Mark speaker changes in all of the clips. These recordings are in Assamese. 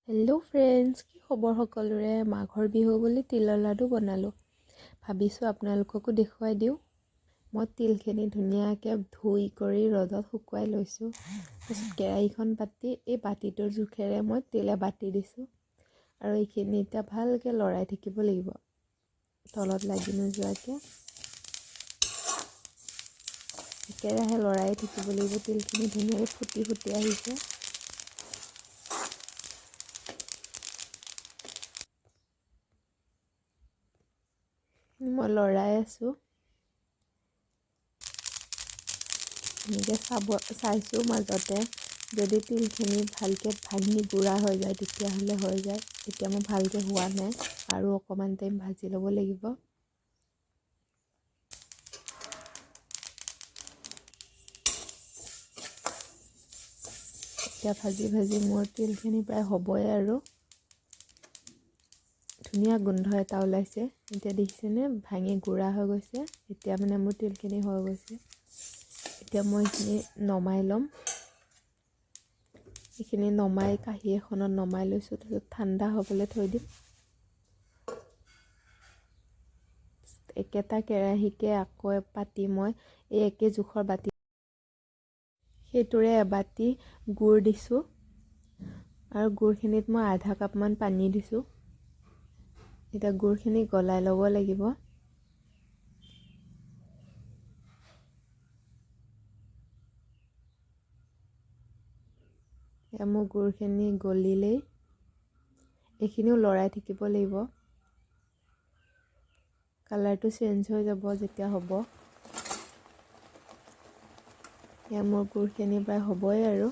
Speaker 1: হেল্ল' ফ্ৰেণ্ডছ, কি খবৰ সকলোৰে? মাঘৰ বিহু বুলি তিলৰ লাডু বনালোঁ, ভাবিছোঁ আপোনালোককো দেখুৱাই দিওঁ। মই তিলখিনি ধুনীয়াকৈ ধুই কৰি ৰ'দত শুকুৱাই লৈছোঁ। তাৰপিছত কেৰাহীখন পাতি এই বাতিটোৰ জোখেৰে মই তিল এবাতি দিছোঁ আৰু এইখিনি এতিয়া ভালকৈ লৰাই থাকিব লাগিব, তলত লাগি নোযোৱাকৈ। একেৰাহে লৰাই থাকিব লাগিব। তিলখিনি ধুনীয়াকৈ ফুটি ফুটি আহিছে। মই লৰাই আছোঁ, এনেকৈ চাইছোঁ মাজতে, যদি তিলখিনি ভালকৈ ভাঙি গুড়া হৈ যায় তেতিয়াহ'লে হৈ যায়। এতিয়া মোৰ ভালকৈ হোৱা নাই, আৰু অকণমান টাইম ভাজি ল'ব লাগিব। এতিয়া ভাজি ভাজি মোৰ তিলখিনি প্ৰায় হ'বই আৰু। ধুনীয়া গোন্ধ এটা ওলাইছে। এতিয়া দেখিছেনে, ভাঙি গুড়া হৈ গৈছে। এতিয়া মানে মোৰ তিলখিনি হৈ গৈছে। এতিয়া মই এইখিনি নমাই ল'ম। এইখিনি নমাই কাঁহী এখনত নমাই লৈছোঁ। তাৰপিছত ঠাণ্ডা হ'বলৈ থৈ দিম। একেটা কেৰাহীকে আকৌ পাতি মই এই একে জোখৰ বাতি সেইটোৰে এবাতি গুড় দিছোঁ আৰু গুড়খিনিত মই আধা কাপমান পানী দিছোঁ। এতিয়া গুড়খিনি গলাই ল'ব লাগিব। এয়া মোৰ গুড়খিনি গলিলেই এইখিনিও লৰাই থাকিব লাগিব। কালাৰটো চেঞ্জ হৈ যাব যেতিয়া হ'ব। এয়া মোৰ গুড়খিনি প্ৰায় হ'বই আৰু।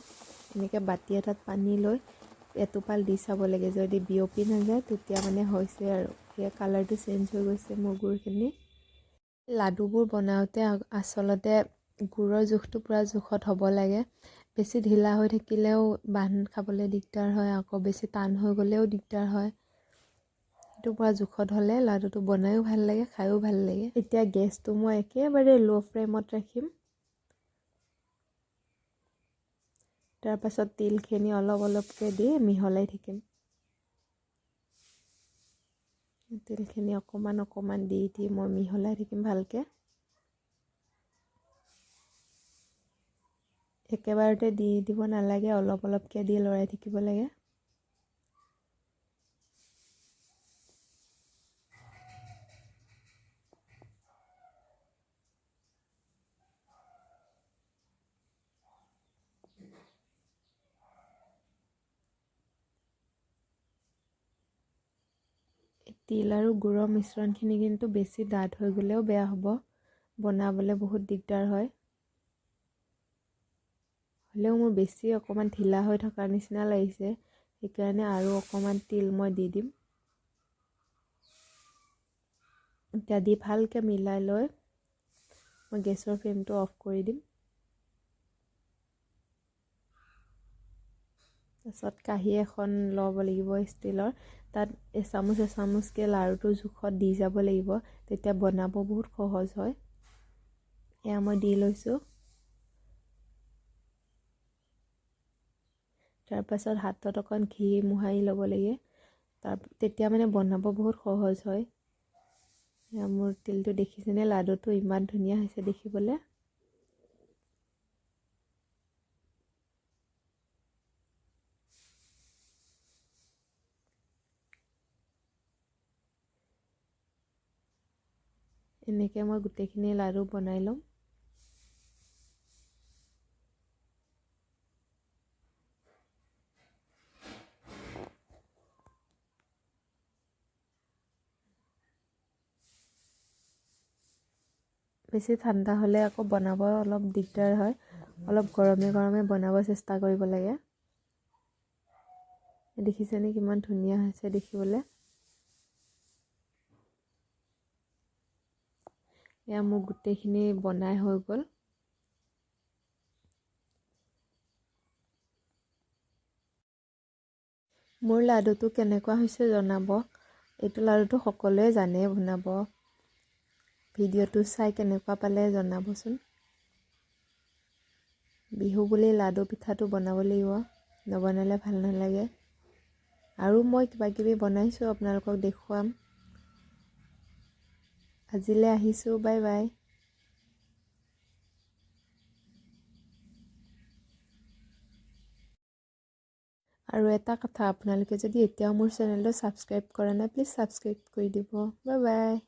Speaker 1: এনেকৈ বাতি এটাত পানী লৈ এটোপাল দি চাব লাগে, যদি বিয়পি নাযায় তেতিয়া মানে হৈছে আৰু। সেয়া কালাৰটো চেঞ্জ হৈ গৈছে মোৰ গুড়খিনি। লাডুবোৰ বনাওঁতে আচলতে গুড়ৰ জোখটো পূৰা জোখত হ'ব লাগে। বেছি ঢিলা হৈ থাকিলেও বান্ধ খাবলৈ দিগদাৰ হয়, আকৌ বেছি টান হৈ গ'লেও দিগদাৰ হয়। সেইটো পূৰা জোখত হ'লে লাডুটো বনায়ো ভাল লাগে, খায়ো ভাল লাগে। এতিয়া গেছটো মই একেবাৰে ল' ফ্লেমত ৰাখিম। তাৰপাছত তিলখিনি অলপ অলপকৈ দি মিহলাই থাকিম। তিলখিনি অকণমান অকণমান দি দি মই মিহলাই থাকিম ভালকৈ। একেবাৰতে দি দিব নালাগে, অলপ অলপকৈ দি লৰাই থাকিব লাগে। তিল আৰু গুড়ৰ মিশ্ৰণখিনি কিন্তু বেছি ডাঠ হৈ গ'লেও বেয়া হ'ব, বনাবলৈ বহুত দিগদাৰ হয়। হ'লেও মোৰ বেছি অকণমান ঢিলা হৈ থকাৰ নিচিনা লাগিছে, সেইকাৰণে আৰু অকণমান তিল মই দি দিম। এতিয়া দি ভালকৈ মিলাই লৈ মই গেছৰ ফ্লেমটো অফ কৰি দিম। তাৰপাছত কাঁহী এখন ল'ব লাগিব ষ্টীলৰ, তাত এচামুচ এচামুচকৈ লাড়ুটোৰ জোখত দি যাব লাগিব, তেতিয়া বনাব বহুত সহজ হয়। এয়া মই দি লৈছোঁ। তাৰপাছত হাতত অকণ ঘি মোহাৰি ল'ব লাগে, তেতিয়া মানে বনাব বহুত সহজ হয়। এয়া মোৰ তিলটো দেখিছেনে, লাডুটো ইমান ধুনীয়া হৈছে দেখিবলৈ। এনেকৈ মই গোটেইখিনি লাড়ু বনাই ল'ম। বেছি ঠাণ্ডা হ'লে আকৌ বনাব অলপ দিগদাৰ হয়, অলপ গৰমে গৰমে বনাব চেষ্টা কৰিব লাগে। দেখিছেনে কিমান ধুনীয়া হৈছে দেখিবলৈ। এয়া মোৰ গোটেইখিনি বনাই হৈ গ'ল। মোৰ লাডুটো কেনেকুৱা হৈছে জনাব। এইটো লাডুটো সকলোৱে জানে বনাব। ভিডিঅ'টো চাই কেনেকুৱা পালে জনাবচোন। বিহু বুলি লাডু পিঠাটো বনাব লাগিব, নবনালে ভাল নালাগে। আৰু মই কিবা কিবি বনাইছোঁ, আপোনালোকক দেখুৱাম। আজিলৈ আহিছোঁ, বাই বাই। আৰু এটা কথা, আপোনালোকে যদি এতিয়াও মোৰ চেনেলটো ছাবস্ক্ৰাইব কৰা নাই, প্লিজ ছাবস্ক্ৰাইব কৰি দিব। Bye bye.